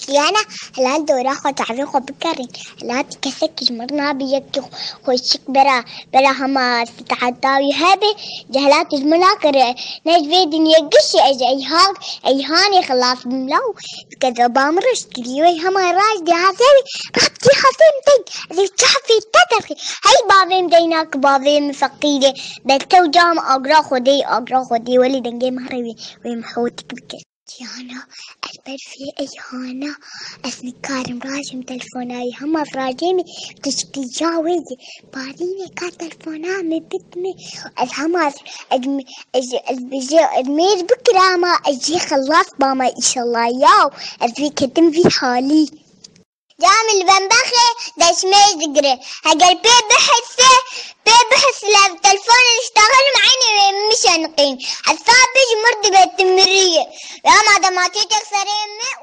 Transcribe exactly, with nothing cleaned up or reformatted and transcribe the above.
Diyana, helal dora xwe, çavê xwe bikerîn. Helal ti kesek ji mir nabi, yekî xweşik bera, bera hema siteheta wî hebe, cehelal ti ji mir nakire. Ne ji vê dinyê gişî ez eyhan, eyhanê xilas bim law. Bi kezeba min reşt kirî wê hema raj dê hazê wî, rab dê hazê min tey. Ez ê çavê te derxî. Hey bavê min deyna ki bavê min feqîr e. Bel tew cam agra xwe dê, agra xwe dê, welê dengê min rewî, wê min hotik bike. Diyana, ez ber vê eyhana, ez nikarim rajim telefona wî, hema rajê min tişkî ya wê ye. Barînê ka telefona min bitme, ez hema ez, ez, ez, ez, ez, ez mêr bikirama, ez jê xelas bama, înşallah ya, ez vê ketim vî halî. Camil bembaxê deşmêj digire. Heger pê bihise, pê bihis lev telefonê diştaxin, eynê wê min şenqîn. Hesabê ji mir dibe timiriye. Ya madem hatî tek serê min